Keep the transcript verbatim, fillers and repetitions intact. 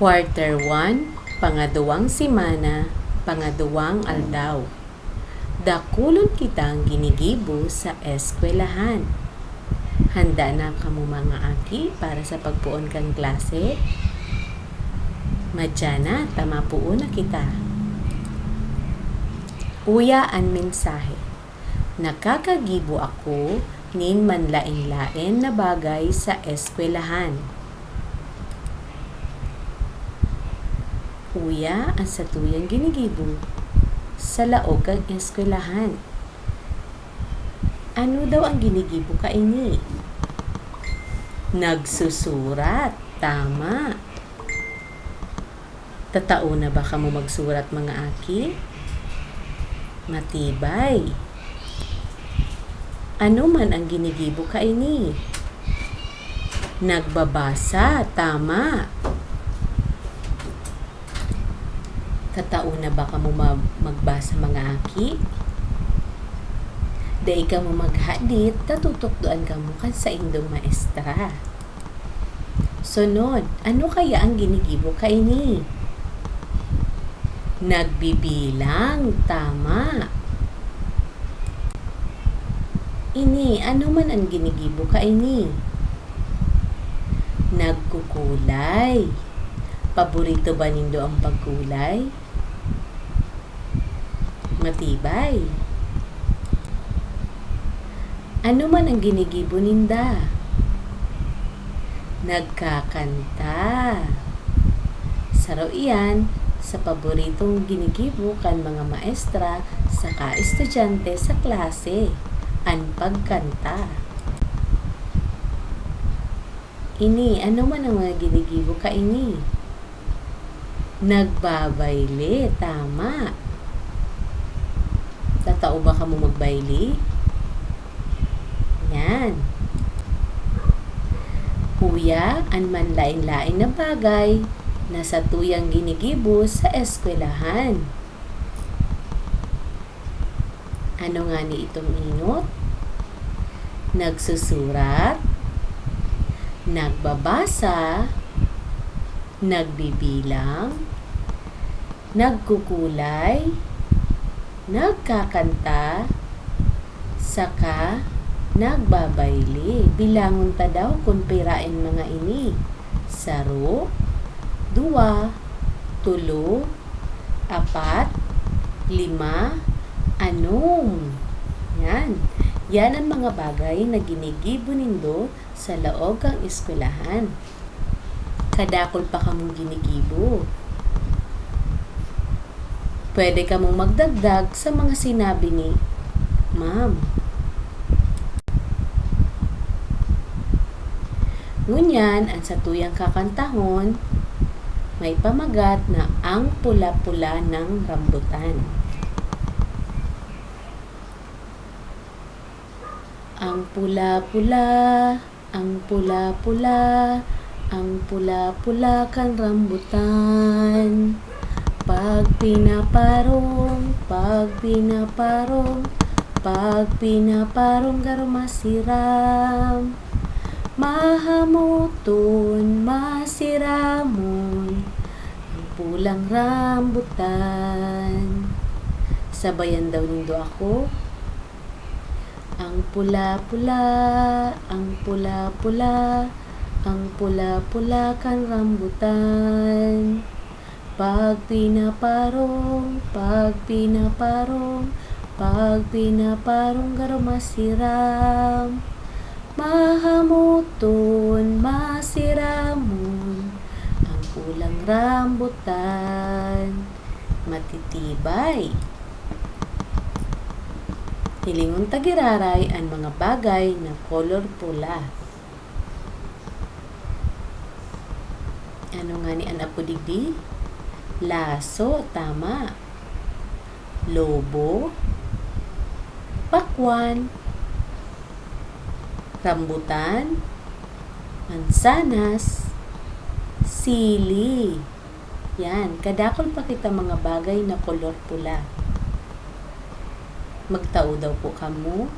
Quarter one, pangaduwang semana, pangaduwang aldaw. Dakulon kitang ginigibo sa eskwelahan. Handa na kamo, mga aki, para sa pagpoon kan klase? Madya na, ta mapoon na kita. Uya an mensahe. Nakakagibo ako nin manlaen-laen na bagay sa eskwelahan. Uya an satuyang ginigibo sa laog kan eskwelahan. Ano daw an ginigibo kaini? Nagsusurat. Tama. Tatao na ba kamo magsurat, mga aki? Matibay. Ano man an ginigibo kaini? Nagbabasa. Tama. Tatao na ba kamo mag-, magbasa, mga aki? Dai kamo maghadit ta tutukdoan kamo kan saindong maestra. Sunod, ano kaya an ginigibo kaini? Nagbibilang. Tama. Ini, ano man an ginigibo kaini? Nagkukulay. Paborito ba nindo an pagkulay? Matibay. Ano man an ginigibo ninda? Nagkakanta. Saro iyan sa paboritong ginigibo kan mga maestra saka estudyante sa klase, an pagkanta. Ini, ano man an mga ginigibo kaini? Nagbabayle, tama. Tatao ba kamo magbayle? Yan. Uya an manlaen-laen na bagay na satuyang ginigibo sa eskwelahan. Ano ngani itong enot? Nagsusurat, nagbabasa, nagbibilang, nagkukulay, nagkakanta, saka nagbabayle. Bilangon ta daw kun pira an mga ini. Saro, duwa, tolo, apat, lima, anom. Yan. Yan an mga bagay na ginigibo nindo sa laog kan eskwelahan. Kadakul pa kamong ginigibo. Pwede kamong magdagdag sa mga sinabi ni Ma'am. Ngunyan, an satuyang kakantahon, may pamagat na Ang Pula-Pula ng Rambutan. Ang pula-pula, ang pula-pula, ang pula-pula kan rambutan. Pag pinaparong, pag pinaparong, pag pinaparong garo masiram. Mahamoton, masiramon, ang pulang rambutan. Sabayan daw nindo ako. Ang pula-pula, ang pula-pula, ang pula-pula kan rambutan. Pag pinaparong, pag pinaparong, pag pinaparong garo masiram. Mahamoton, masiramon, ang pulang rambutan. Matitibay. Hilingon ta giraray an mga bagay na kolor pula. Ano ngani an apo digdi? Laso, tama. Lobo, pakwan, rambutan, mansanas, sili. Yan, kadakul pa kita mga bagay na kolor pula. Magtao daw po kamo.